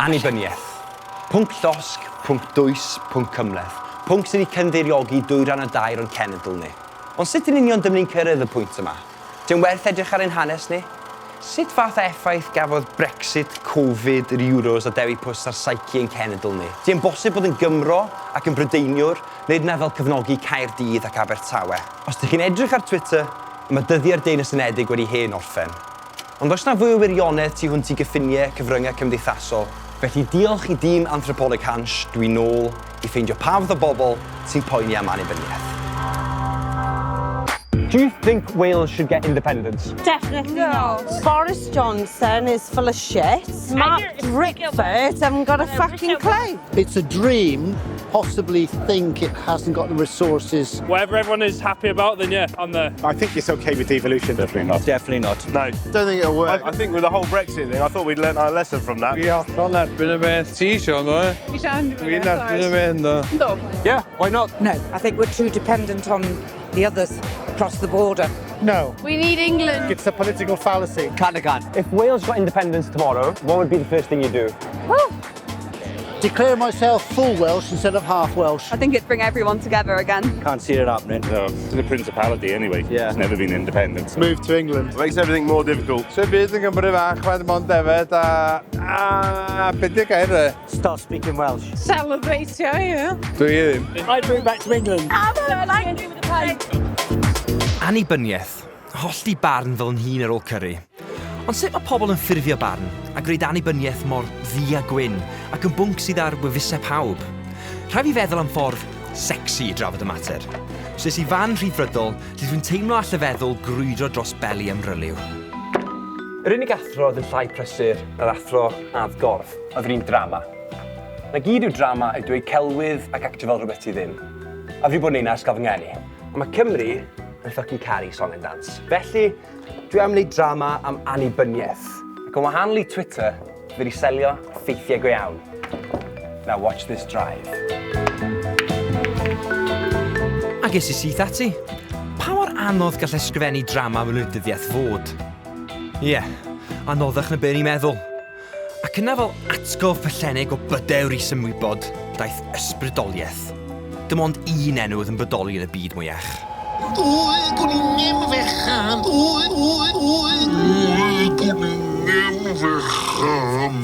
Annibyniaeth. Pwnc llosg, pwnc dwys, pwnc cymhleth. Pwnc sydd wedi cynddeiriogi dwy ran o dair o'n cenedl ni. Ond sut yn union dym ni'n cyrraedd y pwynt yma? Dio'n werth edrych ar ein hanes ni? Sut fath o effaith gafodd Brexit, Covid, yr Euros a Dewi Pws ar psyche ein cenedl ni? Dio'n bosib bod yn Gymro ac yn Brydeiniwr, neu dyna fel cefnogi Caerdydd ac Abertawe? Os dych chi'n edrych ar Twitter, mae dyddiau'r Deyrnas Unedig wedi hen orffen. Ond oes 'na fwy o wirionedd tu hwnt i gyffiniau cyfryngau cymdeithasol? Felly diolch i dîm Anthropoleg Hansh, dwi nôl i ffeindio pa fath o bobl sy'n poeni am annibyniaeth. Do you think Wales should get independence? Definitely not. Boris Johnson is full of shit. Mark Drakeford haven't got a fucking clue. It's a dream, possibly think it hasn't got the resources. Whatever everyone is happy about, then yeah, I'm there. I think it's okay with devolution. Definitely not. Definitely not. No. Don't think it'll work. I think with the whole Brexit thing, I thought we'd learnt our lesson from that. Fi hollol erbyn y beth. Ti, Siôn, ddo? Dwi'n erbyn y beth, ynddo. Yeah, why not? No, I think we're too dependent on the others across the border. No. We need England. It's a political fallacy. Can can. If Wales got independence tomorrow, what would be the first thing you'd do? Declare myself full Welsh instead of half Welsh. I think it'd bring everyone together again. Can't see it happening. No, it's a principality anyway. Yeah. It's never been independent. Move to England. Makes everything more difficult. Sef byd yn Gymru fach, mae'n mond defed a... A... Be di'r gair e? Start speaking Welsh. Celebrate, yeah. Dwi ddim. I'd move back to England. Annibyniaeth. Hollti barn fel yn hun ar ôl cyrru. Ond sut mae pobl yn ffurfio barn a gwneud annibyniaeth mor ddu a gwyn ac yn bwnc sydd ar wefusau pawb? Rhaid fi feddwl am ffordd sexy i drafod y mater. So es i fan rhyddfrydol lle dwi'n teimlo all y feddwl grwydro dros beli amryliw. Yr unig athro oedd yn llai prysur na'r athro add gorff oedd yr un drama. Na gyd yw drama yw dweud celwydd ac actio fel rhywbeth ti ddim. A fi 'di bod yn neud 'na ers gael fy ngeni. Ond mae Cymru yn fucking caru song and dance. Felly, Dwi am wneud drama am annibyniaeth. Ac yn wahanol i Twitter, fi wedi selio ffeithiau go iawn. Now watch this drive. A ges i syth ati. Pa mor anodd gall ysgrifennu drama am wleidyddiaeth fod? Ie, yeah, anoddach na be o'n i'n meddwl. Ac yna fel atgof pellennig o bydewr is-ymwybod, daeth ysbrydoliaeth. Dim ond un enw oedd yn bodoli yn y byd mwyach. Wy, gwn i ddim fechan. Wy, wy, wy. Wy, gwn i ddim fechan.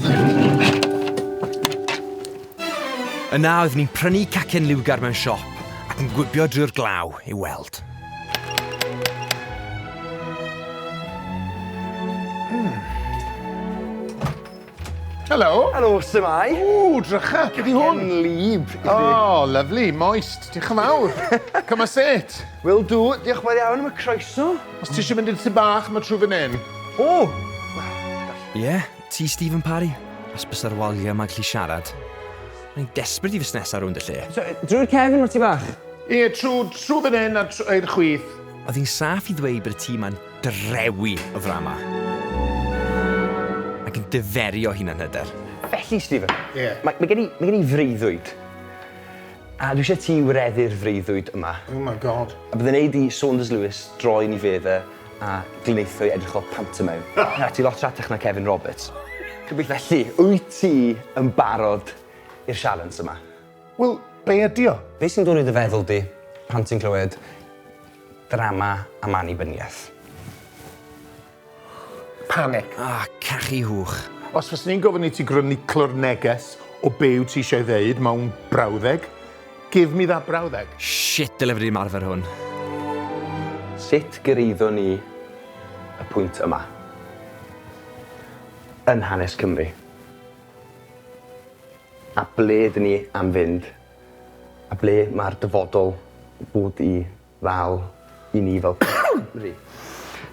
Yna oeddwn i'n prynu cacen liwgar mewn siop ac yn gwibio drwy'r glaw i'w weld. Helo. Helo, su'mai? Ww, drycha, be di hwn? Cacen lib i chdi. Oh, lovely, moist. Diolch yn fawr. Come a sit. Will do. Diolch yn fawr iawn am y croeso. Os ti eisiau mynd i'r tŷ bach, mae trwy fan hyn. O! Ie, yeah, ti Stephen Parry. Os bysa'r waliau yma gallu siarad. O'n i'n desperate i fusnesa rownd y lle. So, drwy'r cefn o'r tŷ bach? Ie, trwy, trwy fan hyn a i'r chwith. Oedd hi'n saff i ddweud bod y tîm ma'n drewi o ddrama. Ac yn diferu o hunanhyder. Felly, Stephen. Ie. Mae, mae gen i, mae gen i freuddwyd. A dwi eisiau ti wireddu'r freuddwyd yma. Oh my God. A bydde'n neud i Saunders Lewis droi yn ei fedd e a Glynneithwy edrych fel pantomime. Na, ti lot rhatach na Kevin Roberts. Gobeithio felly, wyt ti yn barod i'r sialens yma? Wel, be ydi o? Be sy'n dod i dy feddwl di pan ti'n clywed drama am annibyniaeth? Panic. Ah, cachu hwch. Os fyswn i'n gofyn i ti groniclo'r neges o be wyt ti eisiau ddeud mewn brawddeg, give me that brawddeg. Shit, dyle fi 'di ymarfer hwn. Sut gyraeddon ni y pwynt yma yn hanes Cymru? A ble dyn ni am fynd? A ble mae'r dyfodol fod i ddal i ni fel Cymry?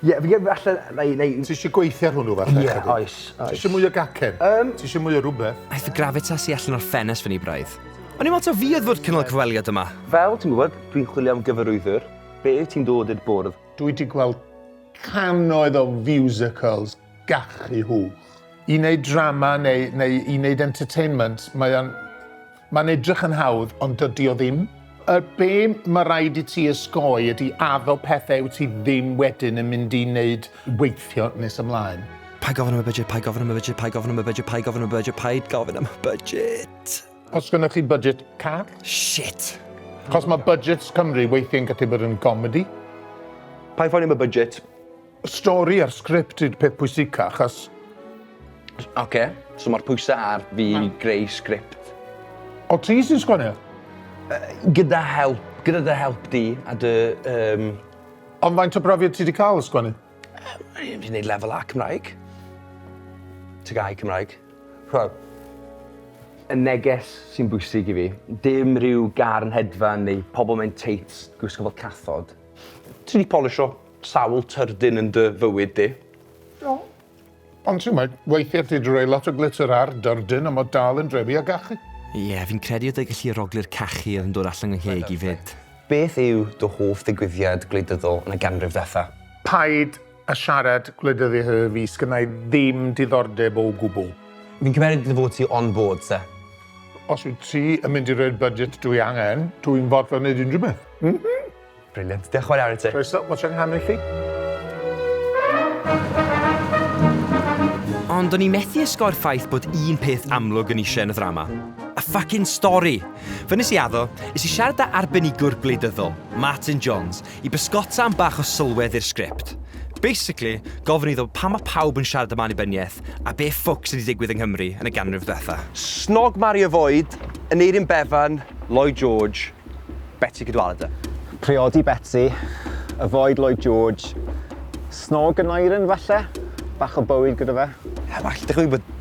Ie, fi falle nai nai... Ti isie gweithio ar hwnnw falle Ie, chydig? oes, oes. Ti isie mwy o gacen? Yym. Ti isie mwy o rwbeth? Aeth y gravitas i allan o'r ffenest fyny braidd. O'n i'n meddwl taw fi oedd fod cynnal y cyfweliad yma. Fel ti'n gwybod, dwi'n chwilio am gyfarwyddwr. Be wyt ti'n dod i'r bwrdd? Dwi 'di gweld cannoedd o fusicals gachu hwch. I wneud drama neu, neu i wneud entertainment, mae o'n... Mae'n edrych yn hawdd, ond dydy o ddim. Y be mae rhaid i ti ysgoi ydy addo pethau wyt ti ddim wedyn yn mynd i wneud weithio nes ymlaen. Paid gofyn am y budget, paid gofyn am y budget, paid gofyn am y budget, paid gofyn am y budget, paid gofyn am y budget. Os gynnoch chi budget car? Shit. Cos mae budgets Cymru weithiau'n gallu bod yn gomedi. Paid phoeni am y budget. Stori a'r sgript yw'r peth pwysica, achos... Oce, so mae'r pwysau ar fi i greu sgript. O ti sy'n sgwennu? Gyda help, gyda dy help di a dy... Um... Ond faint o brofiad ti wedi cael o sgwennu? Fi'n gwneud lefel A Cymraeg. TGAU Cymraeg. Ch'mo', y neges sy'n bwysig i fi, dim rhyw garn hedfan neu pobl mewn teits gwisgo fel cathod. Ti 'di polisho sawl tyrdyn yn dy fywyd di. Do. Ond ti'n gwbod, weithiau ti 'di rhoi lot o glitter ar dyrdyn a ma' dal yn drewi a gachu. Ie, fi'n credu oedd e gallu arogli'r cachu oedd yn dod allan yng ngheg i 'fyd. Beth yw dy hoff ddigwyddiad gwleidyddol yn y ganrif ddetha? Paid a siarad gwleidyddiaeth efo fi, sgynna i ddim diddordeb o gwbl. Fi'n cymeryd dy fod ti on board te? Os wyt ti yn mynd i roi'r budget dwi angen, dwi'n fodlon neud unrhyw beth. Mm-hmm. Brilliant. Diolch yn fawr iawn i ti. Croeso, watsiad nghanu chi. Ond o'n i methu osgoi'r ffaith bod un peth amlwg yn eisiau yn y ddrama. Y fucking stori! Fe nes i addo, es i siarad â arbenigwr gwleidyddol, Martin Johns, i bysgota am bach o sylwedd i'r sgript. Basically, gofyn iddo pam mae pawb yn siarad am annibyniaeth a be ffwc sydd wedi digwydd yng Nghymru yn y ganrif ddiwetha. Snog Marry Avoid, Aneurin Bevan, Lloyd George, Betsi Cadwaladr. Priodi Betsi, avoid Lloyd George, snog Aneurin falle? Bach o bywyd gyda fe. Ie, ma' gallu dychmygu bod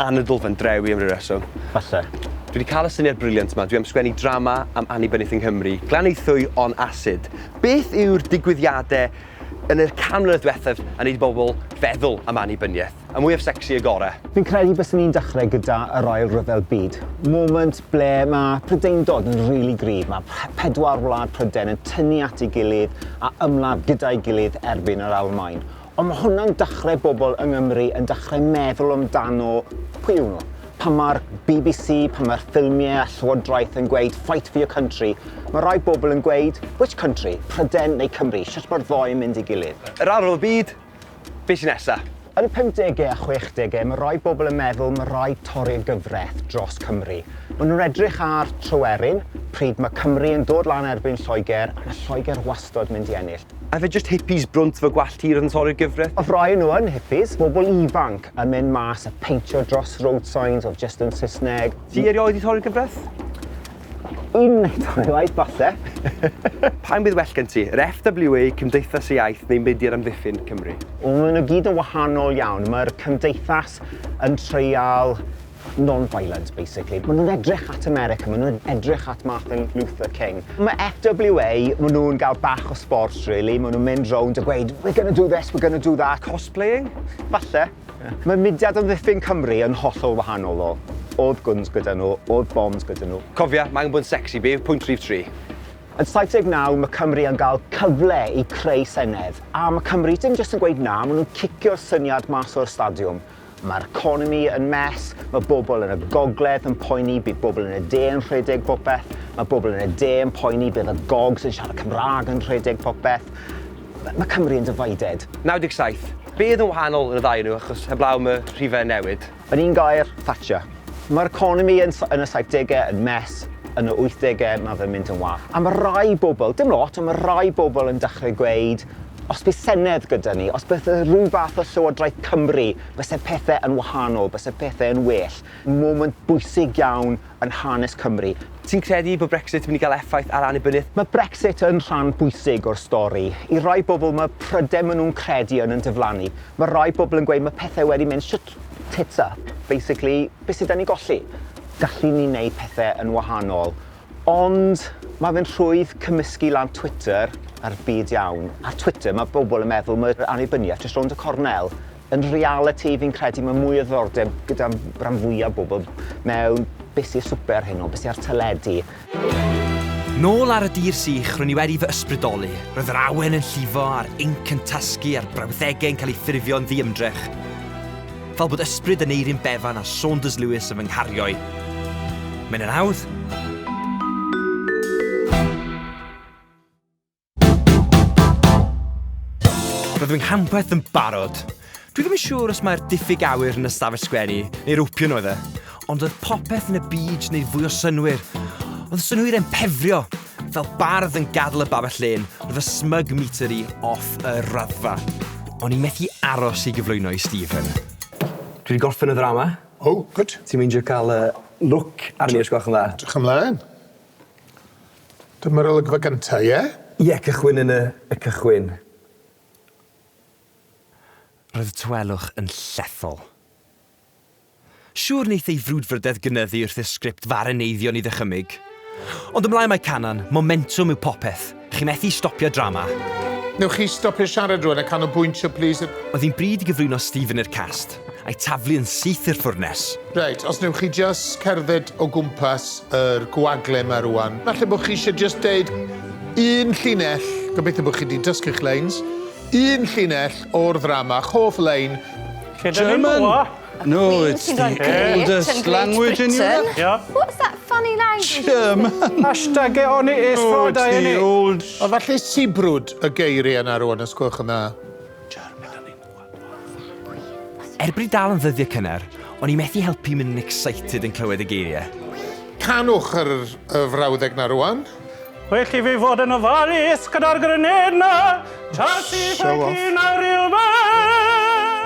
anadl fe'n drewi am ryw reswm. Falle. Dwi 'di cael y syniad brilliant 'ma, dwi am sgwennu drama am annibyniaeth yng Nghymru, Glanaethwy on acid. Beth yw'r digwyddiadau yn yr can mlynedd diwethaf a wneud i bobl feddwl am annibyniaeth? Y mwyaf sexy y gore. Fi'n credu byswn i'n dechrau gyda yr Ail Ryfel Byd. Moment ble mae Prydeindod yn rili gryf. Mae pedwar wlad Prydain yn tynnu at ei gilydd a ymladd gyda'i gilydd erbyn yr Almaen. Ond mae hwnna'n dechrau bobl yng Nghymru yn dechrau meddwl amdano pwy yw nhw. Pan mae'r BBC, pan mae'r ffilmiau a llywodraeth yn gweud fight for your country, mae rai bobl yn gweud which country, Prydain neu Cymru, shwt mae'r ddou yn mynd i gilydd. Yr Ail Ryfel Byd, be sy nesa? Yn y 50au a 60au, mae rai bobl yn meddwl mae rhaid torri'r gyfraith dros Cymru. Maen nhw'n edrych ar Tryweryn, pryd mae Cymru yn dod lan erbyn Lloegr, a mae Lloegr wastod mynd i ennill. A ife jyst hippies brwnt efo gwallt hir oedd yn torri'r gyfraith? Oedd rai o nhw yn hippies, bobl ifanc yn mynd mas a peintio dros road signs oedd jyst yn Saesneg. Ti erioed 'di torri'r gyfraith? Un neu ddwy waith falle. Pa un bydd well gen ti, yr FWA, Cymdeithas y Iaith neu Mudiad Amddiffyn Cymru? Wel, maen nhw gyd yn wahanol iawn. Mae'r cymdeithas yn treial non-violent, basically. Maen nhw'n edrych at America, maen nhw'n edrych at Martin Luther King. Mae FWA, maen nhw'n gael bach o sport, really. Maen nhw'n mynd rownd a gweud, we're gonna do this, we're gonna do that. Cosplaying? Falle. Mae mudiad amddiffyn Cymru yn hollol wahanol, ddo. Oedd guns gyda nhw, oedd bombs gyda nhw. Cofia, mae angen bod yn sexy, be yw pwynt rhif tri? Yn 79, mae Cymru yn cael cyfle i creu Senedd, a mae Cymru dim jyst yn gweud na, maen nhw'n cicio'r syniad mas o'r stadiwm. Mae'r economi yn mess, mae bobl yn y gogledd yn poeni, bydd bobl yn y de yn rhedeg popeth, mae bobl yn y de yn poeni, bydd y gogs yn siarad Cymraeg yn rhedeg popeth. Mae Cymru yn divided. 97. Be oedd yn wahanol yn y ddau o nhw, achos heblaw am y rhifau newid? Yn un gair, Thatcher. Mae'r economi yn, yn y 70au yn mess, yn y 80au mae fe'n mynd yn wath. A mae rai bobl, dim lot, ond mae rai bobl yn dechrau gweud, os bydd Senedd gyda ni, os bydd rhyw fath o Llywodraeth Cymru, byse pethau yn wahanol, byse pethau yn well. Moment bwysig iawn yn hanes Cymru. Ti'n credu bod Brexit yn mynd i gael effaith ar annibyniaeth? Mae Brexit yn rhan bwysig o'r stori. I rai bobl mae pryder maen nhw'n credu yn yn diflannu. Mae rai bobl yn gweud mae pethau wedi mynd shwt tits up. Basically, beth sydd 'da ni golli? Gallu ni wneud pethau yn wahanol. Ond mae fe'n rhwydd cymysgu lan Twitter a'r byd iawn. Ar Twitter mae bobl yn meddwl mae annibyniaeth jyst rownd y cornel. Yn realiti fi'n credu mae mwy o ddiddordeb gyda rhan fwyaf bobl mewn beth sy'n swper heno, beth sy'n ar teledu. Nôl ar y dir sych, ro'n i wedi fy ysbrydoli. Roedd yr awen yn llifo, a'r inc yn tasgu, a'r brawddegau'n cael eu ffurfio'n ddiymdrech. Fel bod ysbryd Aneurin Bevan a Saunders Lewis yn fy nghario i. Mae'n yn hawdd. Roedd fy nghampwaith yn barod. Dwi ddim yn siŵr os mae'r diffyg awyr yn y stafell sgwennu, neu'r opium oedd e, ond oedd popeth yn y byd yn neud fwy o synnwyr. Oedd y synhwyrau'n pefrio, fel bardd yn gadael y babell lên, roedd y smug meter i off y raddfa. O'n i methu aros i gyflwyno i Stephen. Dwi wedi gorffen y ddrama. Oh, good. Ti'n meindio cael y look arni os gwelwch yn dda? Edrych ymlaen. Dyma'r olygfa gyntaf, ie? Ie, cychwyn yn y cychwyn. Roedd y tawelwch yn llethol. Siŵr wneith ei frwdfrydedd gynyddu wrth i'r sgript fareneiddio yn ei ddychymyg. Ond ymlaen mae Canan, momentwm yw popeth. Chi methu stopio drama. Newch chi stopio siarad rwan a canolbwyntio, please? Oedd hi'n bryd i gyflwyno Stephen i'r cast, a'i taflu yn syth i'r ffwrnes. Reit, os newch chi just cerdded o gwmpas yr gwagle yma rwan, falle bod chi eisiau just deud un llinell, gobeithio bod chi wedi dysgu'ch lines, un llinell o'r ddrama, hoff lein. German! No, it's the oldest language in Europe. Yeah. What's that funny language? German. Hashtag get on it, it's Oh, it's Friday, the innit? old... O, falle sibrwd y geiriau yna rwan, os gwelwch yn dda. Er bryd dal yn ddyddiau cynnar, o'n i methu helpu mynd yn excited yn clywed y geiriau. Canwch y frawddeg na rwan. Well i fi fod yn ofalus gyda'r grenade na, tas i Show off. ffecin ar rhywbeth.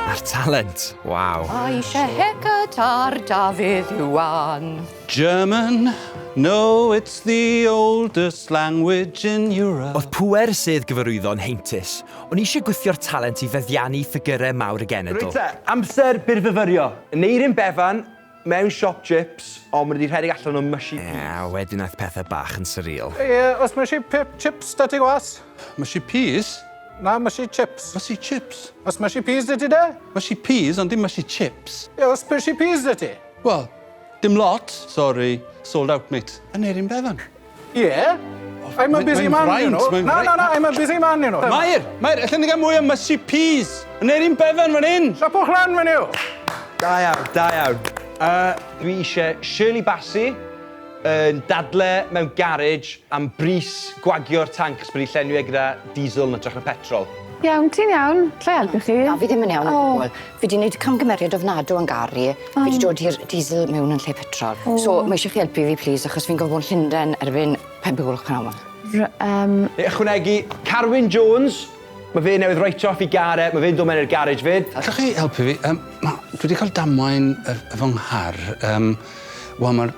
A'r talent, waw. Mae eisiau haircut ar Dafydd Iwan. German. No, it's the oldest language in Europe. Oedd pŵer y sedd gyfarwyddo yn heintus. O'n i eisiau gwthio'r talent i feddiannu ffigurau mawr y genedl. Reit te, amser byrfyfyrio. Aneurin Bevan, mewn siop chips, ond maen nhw wedi rhedeg allan o mushy Ie, a wedyn aeth pethau bach yn surreal. Ie, os mae eisiau pip chips da ti gwas? Mushy peas? Na, mushy chips. Mushy chips? Os mushy peas da ti de? Mushy peas, ond dim mushy chips. Ie, os mushy peas da ti? Wel, dim lot. Sorry, sold out, mate. Aneurin Bevan. Ie. I'm a busy man, you know. Na, na, na, I'm a busy man, you know. Mair, Mair, allan ni gael mwy o mushy peas. Aneurin Bevan fan hyn. Siapwch lan fan yw. Da iawn, da iawn. Dwi eisiau Shirley Bassey yn dadle mewn garage am bris gwagio'r tank chos bod wedi llenwi e gyda diesel yn hytrach na petrol. Iawn, ti'n iawn? Lle helpu chi? Na, fi ddim yn iawn o gwbl. Fi wedi gwneud camgymeriad ofnadw yn garu. Fi wedi dod i'r diesel mewn yn lle petrol. Oh. So, mae eisiau chi helpu fi, please, achos fi'n gorfod bod yn Llundain erbyn 5 o'r gloch pnawn 'ma. Neu ychwanegu Carwyn Jones, mae fe newydd write off i gar e, mae fe'n dod mewn i'r garage fyd. Allwch chi helpu fi? Dwi wedi cael damwain efo nghar. Wel, mae'r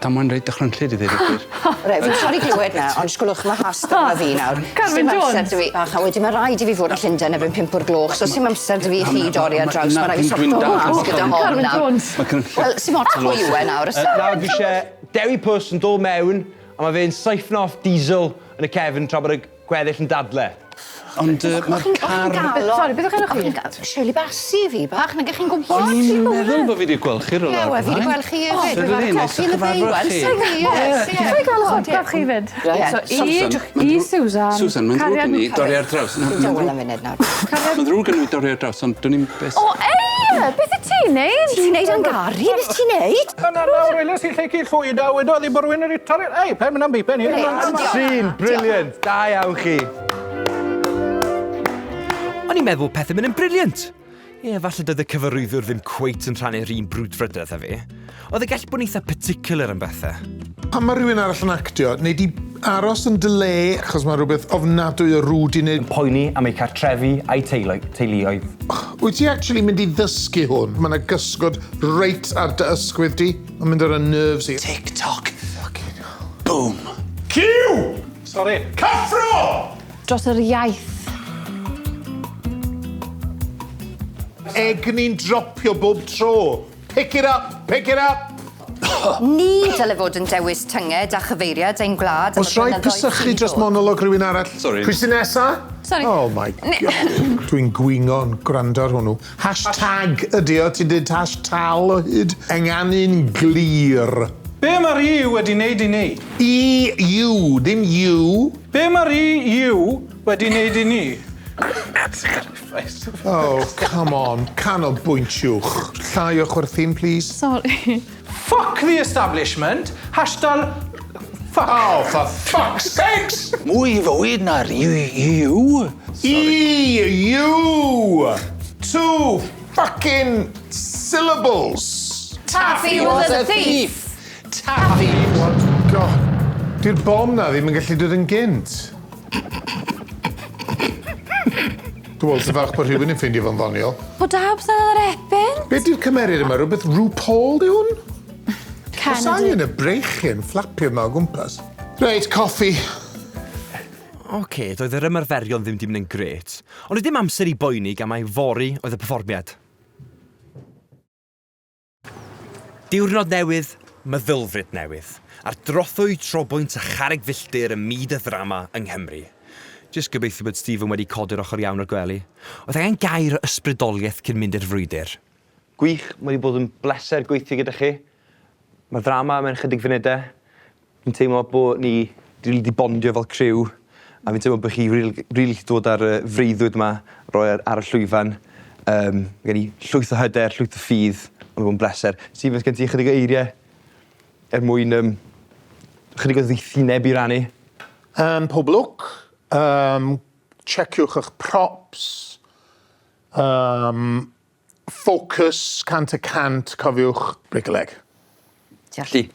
damwain reit dychrynllyd i ddweud y gwir. Reit, fi'n sori glywed na, ond sgwlwch, mae hast arno fi nawr. Carwyn Sdim amser Jones. 'da fi. Bach, a wedyn mae rhaid i fi fod yn Llundain erbyn 5 o'r gloch, so sim amser 'da fi i chi dorri ar draws. Mae rhaid i sorto mas gyda hon Carwyn nawr. Jones. Wel, sim ots pwy yw e nawr. Nawr dwi eisiau Dewi Pws yn dod mewn, a mae fe'n siphon off diesel yn y cefn tra bod y gweddill yn dadle. Ond mae'r car... Sori, beth o'ch enw chi? Shirley Bassey fi, bach, nag ych chi'n gwybod? O'n i'n meddwl bod fi wedi gweld chi rhywle Ie, o'r wel, fi wedi blaen. gweld chi hefyd. Sydyn Fi ni, wedi neis coffi yn y cyfarfod Beibl. chi. Ie, Lle gael eich atgaf chi fyd? Ie. So, i Susan. Susan, mae'n ddrwg gen i dorri ar draws. Na, Dwi'n dawel am funud nawr. Mae'n ddrwg gen i dorri ar draws, ond dwn i'n beth... O, ei! Beth y ti'n neud? Ti'n neud yn garu? Beth ti'n neud? Na, nawr, weles i Lleucu Llwyd a wedodd i bod rhywun wedi torri... Ei, pen mynd am bipen i. Scene, brilliant, da iawn chi. O'n i'n meddwl pethau mynd yn brilliant. Ie, falle doedd y cyfarwyddwr ddim cweit yn rhannu'r un brwdfrydedd â fi. Oedd e gallu bod yn eitha particular am bethau. Pan mae rhywun arall yn actio, neu di aros yn delay, achos mae rhywbeth ofnadwy o rude i wneud. Poeni am eu cartrefi a'i teuluoedd. Wyt ti actually mynd i ddysgu hwn? Mae yna gysgod reit ar dy ysgwydd di. Mae'n mynd ar y nerves i. Tick-tock. Boom. Cyw! Sorry. Cyffro! Dros yr iaith. Egni'n dropio bob tro. Pick it up, pick it up! Ni dyle fod yn dewis tynged a chyfeiriad ein gwlad. am Os y rhaid blynyddoedd pysychu sydd i dros ddod. monolog rhywun arall. Sorry. Pwy sy'n nesa? Sorry. Oh my God. Dwi'n gwingo'n gwrando ar hwnnw. Hashtag ydi o, ti'n dweud hashtag o hyd. Ynganu'n glir. Be mae'r EU wedi wneud i ni? E-U, ddim U. Be mae'r EU wedi wneud i ni? Oh, come on. Canolbwyntiwch. Llai o chwerthin, please. Sorry. Fuck the establishment. Hashtag... Fuck. Oh, for fuck's sakes! Mwy fywyd na'r EU. EU! Two fucking syllables. Taffy was a thief. Taffy. What? God. Di'r bom na ddim yn gallu dod yn gynt. Dwi'n meddwl sy'n falch bod rhywun yn ffeindio fo'n ddoniol. Bod abs yn yr ebyn. Be di'r cymeriad yma? Rhywbeth RuPaul di hwn? Oes Kennedy. angen y breichyn fflapio yma o gwmpas. Reit, coffi. Oce, doedd yr ymarferion ddim 'di mynd yn grêt, ond oedd dim amser i boeni gan mai fory oedd y perfformiad. Diwrnod newydd, meddylfryd newydd, ar drothwy trobwynt a charreg filltir ym myd y ddrama yng Nghymru. Jyst gobeithio bod Stephen wedi codi'r ochr iawn o'r gwely. Oedd angen gair o ysbrydoliaeth cyn mynd i'r frwydr. Gwych, mae wedi bod yn bleser gweithio gyda chi. Mae'r ddrama mewn chydig funudau. Fi'n teimlo bod ni rili 'di bondio fel criw a fi'n teimlo bod chi rili rili 'llu dod â'r yy freuddwyd 'ma roi ar ar y llwyfan. Yym ma' gen i llwyth o hyder, llwyth o ffydd, ma' 'di bod yn bleser. Stephen sgen ti ychydig o eirie er mwyn yym chydig o ddoethineb i rannu? Yym pob lwc. Yym checiwch 'ych props. Yym Focus 100% cofiwch break a leg. Diolch. Felly,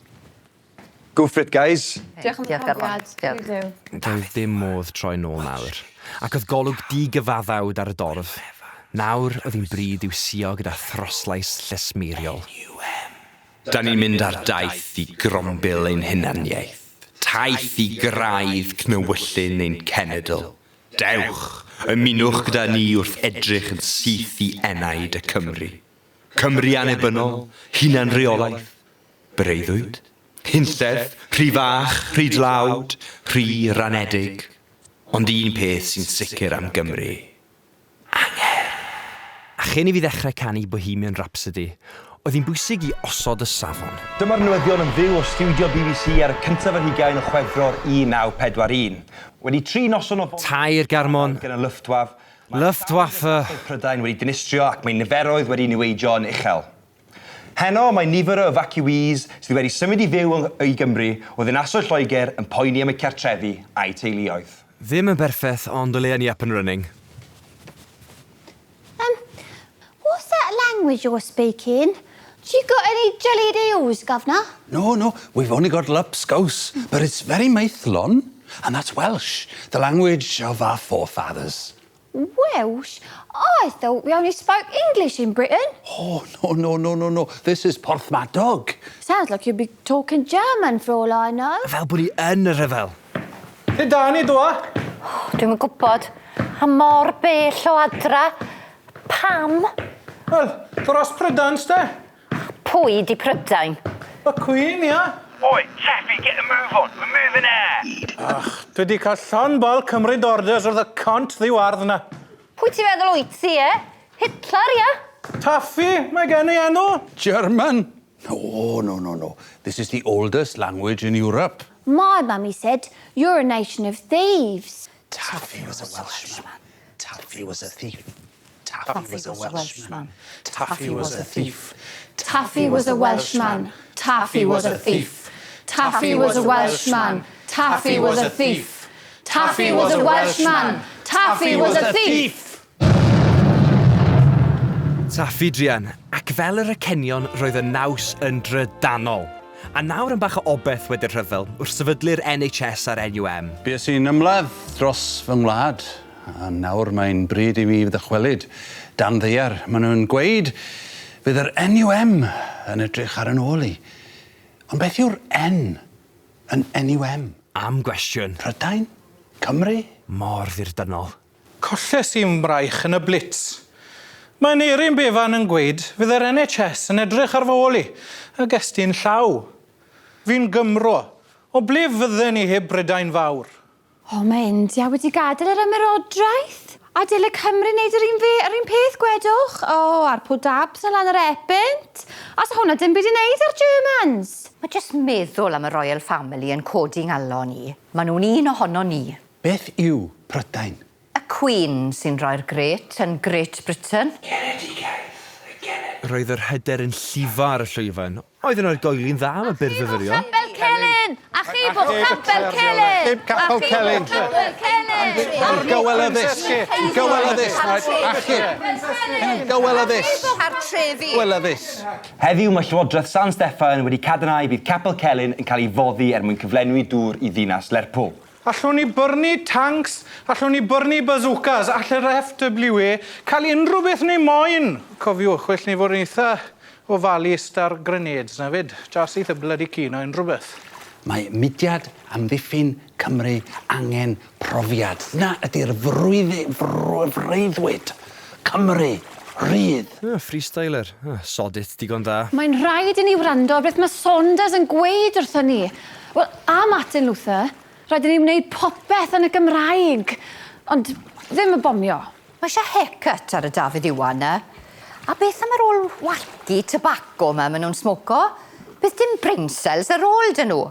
go for it guys. Diolch am y profiad. Diolch. Doedd dim modd troi nôl nawr, ac oedd golwg di-gyfaddawd ar y dorf. Nawr oedd hi'n bryd i'w suo gyda throslais llesmeiriol. Da ni'n mynd ar daith i grombil ein hunaniaeth, taith i graidd cnewyllyn ein cenedl. Dewch, ymunwch gyda ni wrth edrych yn syth i enaid y Cymry. Cymru annibynnol, hunanreolaeth, breuddwyd, hunllef, rhy fach, rhy dlawd, rhy ranedig. Ond un peth sy'n sicr am Gymru, Angerdd! A chyn i fi ddechrau canu Bohemian Rhapsody, oedd hi'n bwysig i osod y safon. Dyma'r newyddion yn fyw o stiwdio BBC ar y cyntaf ar hugain o Chwefror 1941. Wedi tri noson o Tair garmon. gan y Luftwaffe, mae Luftwaffe. Prydain wedi dinistrio ac mae niferoedd wedi niweidio yn uchel. Heno, mae nifer o evacuees sydd wedi symud i fyw yng i Gymru o ddinasoedd Lloegr yn poeni am eu cartrefi a'u teuluoedd. Ddim yn berffeth, ond o leia ni up and running. Um, what's that language you're speaking? Do you got any jellied eels, governor? No, no, we've only got lupscouse, but it's very maethlon, and that's Welsh, the language of our forefathers. Welsh? I thought we only spoke English in Britain. Oh, no, no, no, no, no. This is Porthmadog. Sounds like you'd be talking German for all I know. Fel bod ni yn y rhyfel. Lle da ni dwa? Dwi'm yn gwybod. A mor bell o adra. Pam? Wel, dros Prydain, ste? Pwy di Prydain? Y Queen, ia? Oi, Taffy, get the move on. We're moving out. Ach, dwi di cael llond bol cymryd orders wrth y cont ddiwardd na. Pwy ti'n feddwl wyt ti, e? Hitler, ia? Taffy, mae gen i enw. German? No, no, no, no. This is the oldest language in Europe. My mummy said, you're a nation of thieves. Taffy was a Welshman. Taffy was a thief. Taffy was a Welshman. Taffy was a thief. Taffy was a Welshman. Taffy was a thief. Taffy was a Welshman. Taffy was a thief. Taffy was a Welshman. Taffy was a thief. Taffy druan, ac fel yr acenion roedd y naws yn drydanol. A nawr am bach o obeth wedi'r rhyfel, wrth sefydlu'r NHS a'r NUM. Bues i'n ymladd dros fy ngwlad, a nawr mae'n bryd i mi ddychwelyd dan ddaear. Maen nhw'n gweud fydd yr NUM yn edrych ar yn ôl i. Ond beth yw'r N yn NUM? Am gwestiwn. Prydain? Cymru? Mor ddirdynnol. Colles i'n mraich yn y blitz. Mae Aneurin Bevan yn gweud fydd yr NHS yn edrych ar fy ôl i, a gest ti'n llaw. Fi'n Gymro. O ble fydden ni heb Brydain Fawr? O, mae India wedi gadael yr ymerodraeth. A dyle Cymru wneud yr un fe, yr un peth, gwedwch. O, a'r pwdabs na lan yr Epynt. A sa hwnna dim byd i wneud â'r Germans. Mae jyst meddwl am y Royal Family yn codi ngalon i. Maen nhw'n un ohonon ni. Beth yw Prydain? Y Queen sy'n rhoi'r Great yn Great Britain. Roedd yr hyder yn llifo ar y llwyfan. Oedd yn argoeli'n dda am y byrfyfyrio. Capel Celyn! Achubwch Capel Celyn! Achub Capel Celyn! Achubwch Capel Celyn! Gywelyddus. Gywelyddus. Achub. Gywelyddus. Cartrefi. Gywelyddus. Heddiw mae Llywodraeth San Steffan wedi cadarnhau bydd Capel Celyn yn cael ei foddi er mwyn cyflenwi dŵr i ddinas Lerpwl. Allwn ni byrnu tanks, allwn ni byrnu bazookas, all yr FWA cael unrhyw beth ni moyn. Cofiwch, well ni fod yn eitha ofalus 'da'r grenades 'na 'fyd. Jas eitha bloody keen o unrhyw beth. Mae mudiad amddiffyn Cymru angen profiad. 'Na ydi'r frwyddi- frw- freuddwyd. Cymru rydd. Ah, freestyler. Ah, sod it, digon da. Mae'n rhaid i ni wrando ar beth mae Saunders yn gweud wrthon ni. Wel, a Martin Luther, rhaid i ni wneud popeth yn y Gymraeg. Ond ddim y bomio. Mae eisiau haircut ar y Dafydd Iwan 'na. A beth am yr ôl walltu tobacco 'ma maen nhw'n smoco? Bydd dim brain cells ar ôl 'da nhw.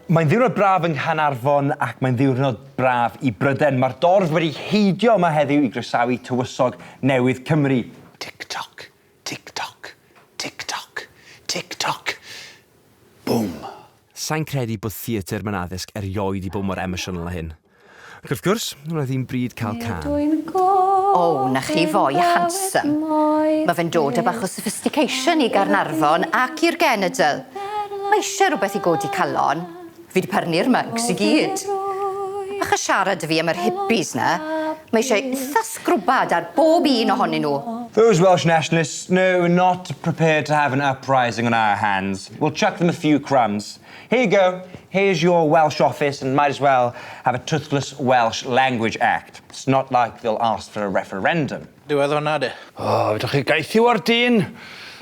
Mae'n ddiwrnod braf yng Nghaernarfon ac mae'n ddiwrnod braf i Bryden. Mae'r dorf wedi heidio yma heddiw i groesawu tywysog newydd Cymru. Tick tock, tick tock, tick tock, tick tock. Boom. Sa i'n credu bod theatr mewn addysg erioed 'di bod mor emosiynol â hyn. Ac wrth gwrs, roedd hi'n bryd cael cân. O, 'na chi foi handsome. Mae fe'n dod â bach o sophistication i Gaernarfon ac i'r genedl. Mae eisiau rhywbeth i godi calon. Fi 'di prynu'r mugs i gyd. Bach o siarad 'da fi am yr hippies 'na. Mae eisiau itha sgrwbad ar bob un ohonyn nhw. Those Welsh nationalists, no, we're not prepared to have an uprising on our hands. We'll chuck them a few crumbs. Here you go. Here's your Welsh office and might as well have a toothless Welsh Language Act. It's not like they'll ask for a referendum. Diwedd hwnna de. O, fedrwch chi gaethiwo o'r dyn,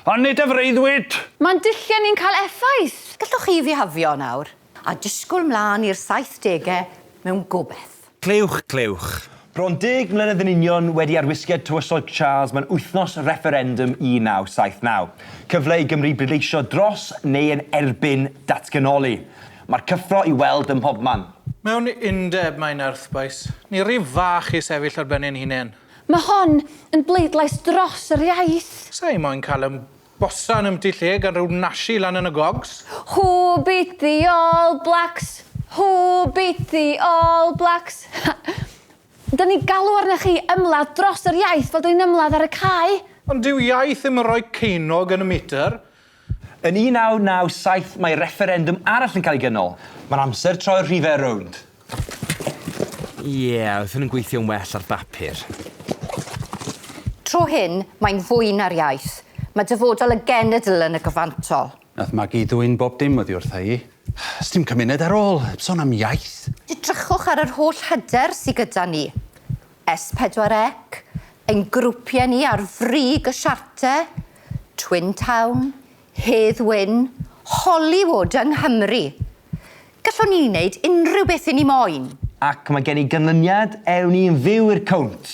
ond nid y freuddwyd. Mae'n dulliau ni'n cael effaith. Gallwch chi fihafio nawr, a disgwyl mlaen i'r saithdegau mewn gobeth. Clywch, clywch. Bron deg mlynedd yn union wedi arwisgiad Tywysog Charles mae'n wythnos refferendwm 1979. Cyfle i Gymru bleidleisio dros neu yn erbyn datganoli. Mae'r cyffro i weld ym mhobman. Mewn undeb mae nerth, bois. Ni ry fach i sefyll ar ben ein hunain. Mae hon yn bleidlais dros yr iaith. Sa i moyn cael 'y bosan empty lle gan ryw nashi lan yn y gogs. Who beat the All Blacks? Who beat the All Blacks? Dyn ni galw arnoch chi ymladd dros yr iaith fel dyn ni'n ymladd ar y cae. Ond dyw iaith ddim yn rhoi ceinog yn y meter. Yn 1997 mae refferendwm arall yn cael ei gynnal. Mae'n amser troi'r rhifau rownd. Ie, oedd hwn yn gweithio'n well ar bapur. Tro hyn, mae'n fwy na'r iaith. Mae dyfodol y genedl yn y gyfantol. Nath Magi ddwyn bob dim oddi wrtha i. Sdim cymuned ar ôl, heb sôn am iaith. Edrychwch ar yr holl hyder sy gyda ni. S4C, ein grwpiau ni ar frig y siarter, Twin Town, Hedd Wyn, Hollywood yng Nghymru. Gallwn ni wneud unrhyw beth i ni moyn. Ac mae gen i ganlyniad, ewn ni'n fyw i'r cownt.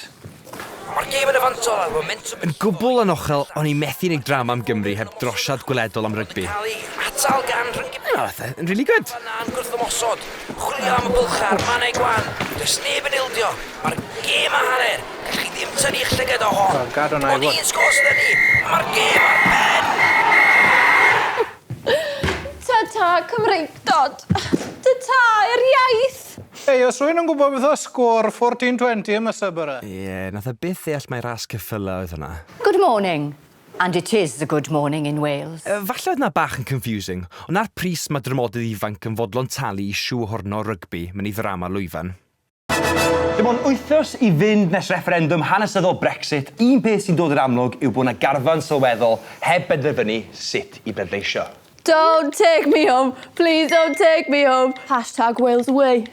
Mae'r gêm yn y fantol a'r momentwm Yn gwbl anochel, o'n i methu wneud drama am Gymru heb drosiad gweledol am rygbi. Cael ei atal gan rhyng... Nath e, yn really good. Yna'n gwrthymosod, chwilio am y bylchau a'r mannau gwan. Does neb yn ildio. Mae'r gêm a hanner. Gallwch chi ddim tynnu eich llygad o hon. Wel, gad hwnna i Ond fod. un sgôr sydd ni, a mae'r gêm ar ben! Ta-ta, Cymreictod. Ta-ta, yr iaith. Ei, oes rhywun yn gwybod beth oedd sgôr 14-20 ym Musselburgh? Ie, nath e byth ddeall mai ras ceffylau oedd hwnna. Good morning. And it is a good morning in Wales. Falle oedd 'na bach yn confusing, ond 'na'r pris mae dramodydd ifanc yn fodlon talu i shoehorno rygbi mewn i ddrama lwyfan. Dim ond wythnos i fynd nes refferendwm hanesyddol Brexit, un peth sy'n dod i'r amlwg yw bod 'na garfan sylweddol heb benderfynu sut i bleidleisio. Don't take me home, please don't take me home. Hashtag Wales away.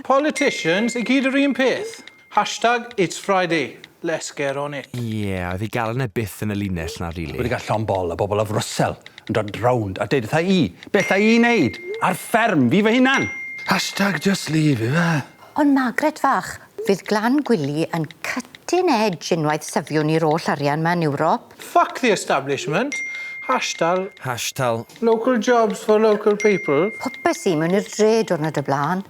Politicians, i gyd yr un peth. Hashtag it's Friday. Let's get on it. Ie, oedd ei galon e byth yn y linell 'na rili. Wedi cael llond bol o bobl o Frwsel yn dod rownd a deud wrtha i be alla i wneud ar fferm fi fy hunan. Hashtag just leave ife? Ond Margaret fach, fydd Glan Gwili yn cutting edge unwaith syfiwn ni'r oll arian 'ma yn Ewrop. Fuck the establishment. Hashtag Hashtag local jobs for local people. Popeth i mewn i'r dre diwrnod y blaen.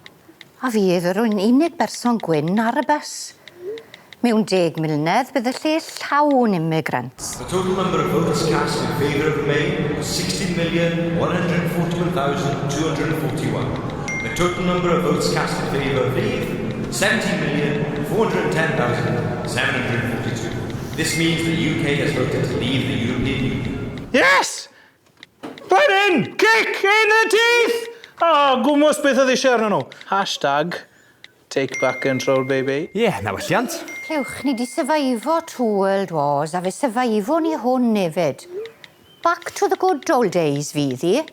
A fi oedd yr unig berson gwyn ar y bws. Mewn 10 mlynedd bydd y lle llawn immigrants. The total number of votes cast in favour of Remain was 16,141,241. The total number of votes cast in favour of leave, 17,410,742. This means the UK has voted to leave the European Union. Yes! Right in! Kick in the teeth! O, gwmws beth oedd eisiau arnyn nhw. Hashtag take back control, baby. Ie, yeah, na welliant. Clywch, ni di survivor two world wars a fe survivor ni hwn hefyd. Back to the good old days fydd hi.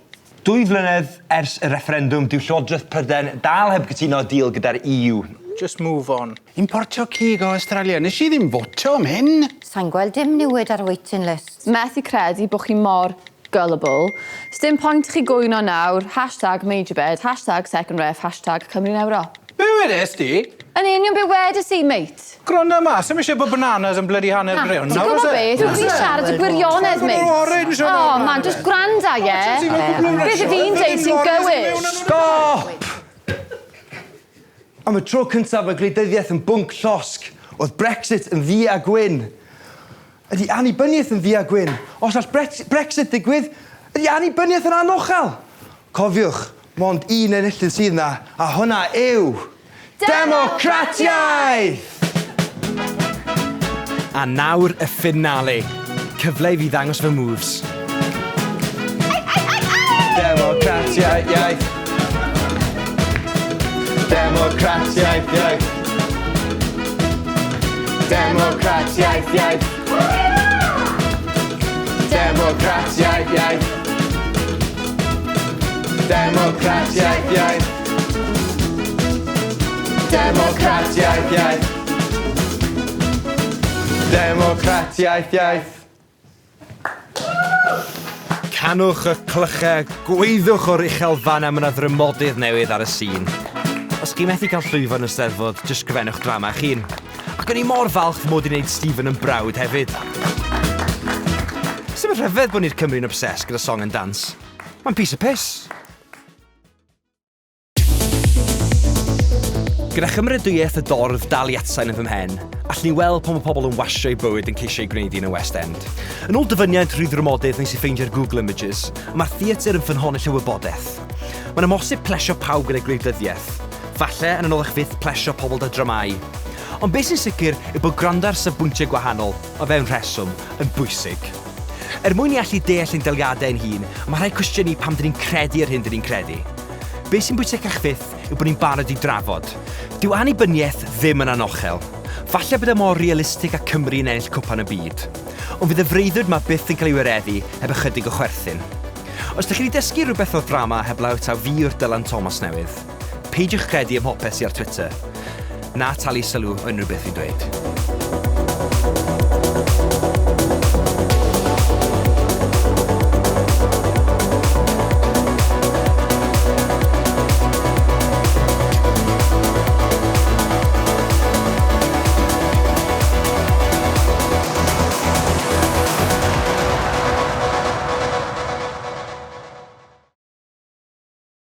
Dwy flynedd ers y refferendwm, dyw Llywodraeth Prydain dal heb gytuno deal gyda'r EU. Just move on. Importio cig o Australia. Nes i ddim fotio am hyn. Sa'n gweld dim niwed ar y waiting list. Methu credu bod chi mor gullible. Sdim point chi gwyno nawr. Hashtag major bed, hashtag second ref, hashtag Cymru'n Ewrop. Be wedes di? Yn union be wedes i, mate. Gwrando yma, sdim eisiau bod bananas yn bloody hanner brown. Ti'n gwybod beth? Dwi'n fi siarad y gwirionedd, mate. Orange o'n Oh, man, just gwranda, ie? Beth y fi'n deud sy'n gywir? Stop! Am y tro cyntaf mae gwleidyddiaeth yn bwnc llosg. Oedd Brexit yn ddu a gwyn. Ydy annibyniaeth yn ddu a gwyn? Os all Brexit ddigwydd, ydy annibyniaeth yn anochel? Cofiwch, mond un enillydd sydd 'na, a hwnna yw... Democratiaeth! A nawr y finale. Cyfle i fi ddangos fy moves. Democratiaeth iaith. Democratiaeth iaith. Democratiaeth iaith. Democratiaeth iaith. Democratiaeth iaith. Democratiaeth iaith. Democratiaeth iaith. Canwch y clychau, gwaeddwch o'r uchelfannau, mae 'na ddrymodydd newydd ar y sîn. Os chi methu cael llwyfan y Steddfod, jyst sgrifennwch drama eich hun. Ac o'n i mor falch fy mod i'n neud Stephen yn brawd hefyd. Sdim yn rhyfedd bod ni'r Cymry'n obsessed gyda song and dance. Mae'n piece of piss. Gyda chymeradwyaeth y dorf dal i atsain yn fy mhen, allwn ni weld pan mae pobl yn wasio eu bywyd yn ceisio eu gwneud un yn West End. Yn ôl dyfyniad rhy ddrymodydd nes i ffeindio'r Google Images, mae'r theatr yn ffynhonnell o wybodaeth. Mae'n amhosib plesio pawb gyda gwleidyddiaeth. Falle, yn anoddach fyth, plesio pobl 'da dramâu. Ond beth sy'n sicr yw bod gwrando ar safbwyntiau gwahanol, o fewn rheswm, yn bwysig. Er mwyn i allu deall ein daliadau ein hun, mae rhaid cwestiynu pam dyn ni'n credu yr hyn dyn ni'n credu. Be sy'n bwysicach fyth yw bod ni'n barod i drafod. Dyw annibyniaeth ddim yn anochel. Falle bod e mor realistig â Cymru yn ennill Cwpan y Byd. Ond fydd y freuddwyd 'ma byth yn cael ei wireddu heb ychydig o chwerthin. Os dych chi wedi dysgu rhywbeth o'r ddrama heblaw taw fi yw'r Dylan Thomas newydd, peidiwch credu ym mhopeth sy ar Twitter. Na talu sylw o unrhyw beth fi'n dweud.